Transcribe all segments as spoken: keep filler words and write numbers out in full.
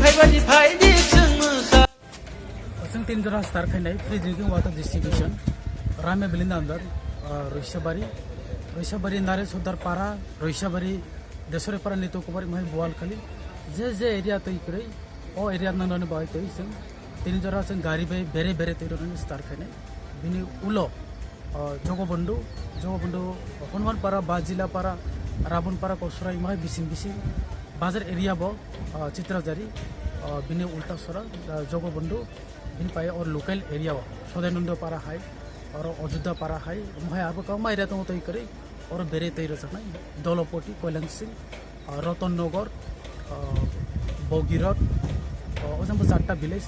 Phaibadi phaidi chwng mwsa. Chwng tin jora star khainai free drinking water distribution. Rame Belinda under, ah, Roisabari. Roisabari Nare Sordar Para, Roisabari Desore Para Nito Kumar Imhai Bual Khali. Je je area twi kwrwi, o area nangnani bai twi chwng tin jora chwng gari bai bere bere twi rwnani star khainai. Bini ulo, ah, Jogobondhu, Jogobondhu, Hanuman Para, Bajila Para, Rabon Para, Kosurai, Imhai bising bising. Bazar area bo, ah, Chitrajari, ah, bini ulta sora, ah, Jogobondhu, bini pai or local area o, Sodainando Para hai, oro Ajodhya Para hai, omo hai abo kwbangma area tongo twi kwrwi, oro bere twi rwjaknai, Dolopoti, Koilangsing, ah, Roton Nogor, ah, Bogirot, ah, o jang bo charta village,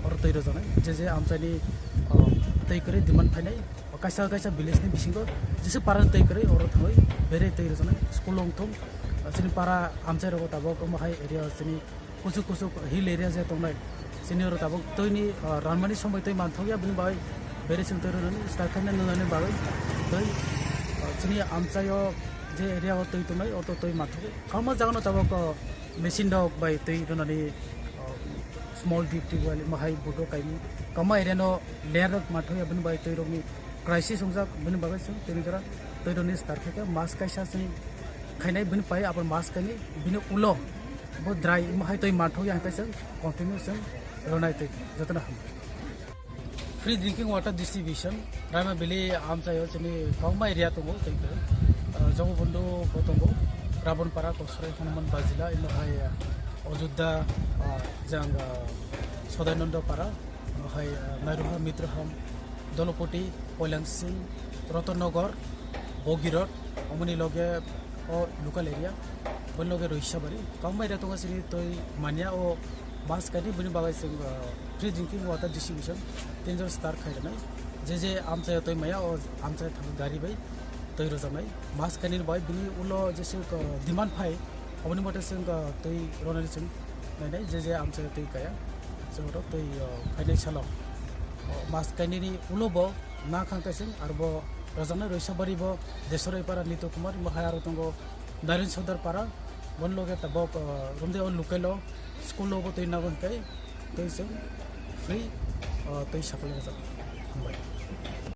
oro twi rwjaknai, je je amchaini, ah, twi kwrwi demand phainai, kaisa kaisa village ni bisingo jesa para twi kwrwi oro thangwi bere twi rwjaknai, school wngthung, ah, chini para amchai rogo tabok omo hai area chini kuchuk kuchuk hill area je tongnai, chini oro tabok twi ni, ah, ranmani somoi twi manthokya, bini bagwi bere chwng twi rwnani star khaina nwnani bagwi twi, ah, chini amchaio je area o twi tongnai, oro twi manthokya. Kwbangma jagano tabok, ah, machine rok bai twi rwnani, ah, small deep tubewell, mahai bodo kaimi, kwbangma area no layer rok manthokya, bini bagwi twi rokni crisis wngjak, bini bagwi chwng tini jora twi rwnani star khaikha, mas kaisa chwng khainai, bini pai abo mas kainwi, bini ulo bo dry, mahai twi manthokya, hwnkhe chwng continue chwng rwnai twi jotono ham. Free drinking water distribution, Raima Valley amchaio chini kwbangma area tongo, tei khe, ah, Jogobondhu bo tongo, Rabon Para, Kosrai, Hanuman Bajila, ino hai, ah, Ajodhya, ah, jang, ah, Sodainando Para, ino hai, ah, Nairuha, Mitraham, Dolopoti, Koilangsing, Rotonnagar, Bogirot, omoni loge o local area, boni loge Roisabari. Kwbangma area tongo chini twi manya o mas kainwi, bini bagwi chwng, ah, free drinking water distribution tin jon star khai rwnai. Je je amchaio twi maya o amchai thang gari bai twi rwjaknai. Mas kainwi bai bini ulo jese, ah, demand phai, oboni mote chwng, ah, twi rwnani chwng nainai, je je amchaio twi kaya. Chwng oro twi, ah, phainai salo, oh, mas kainwini ulo bo na khang kaising, aro bo rwjaknai Roisabari bo Deswrai Para Nito Kumar, imo hai aro tongo Naren Sordar Para, boni loge tabok, ah, romde o local o school o bo twi nago hwnkhe twi chwng free, ah, twi supply rwjak. Hambai.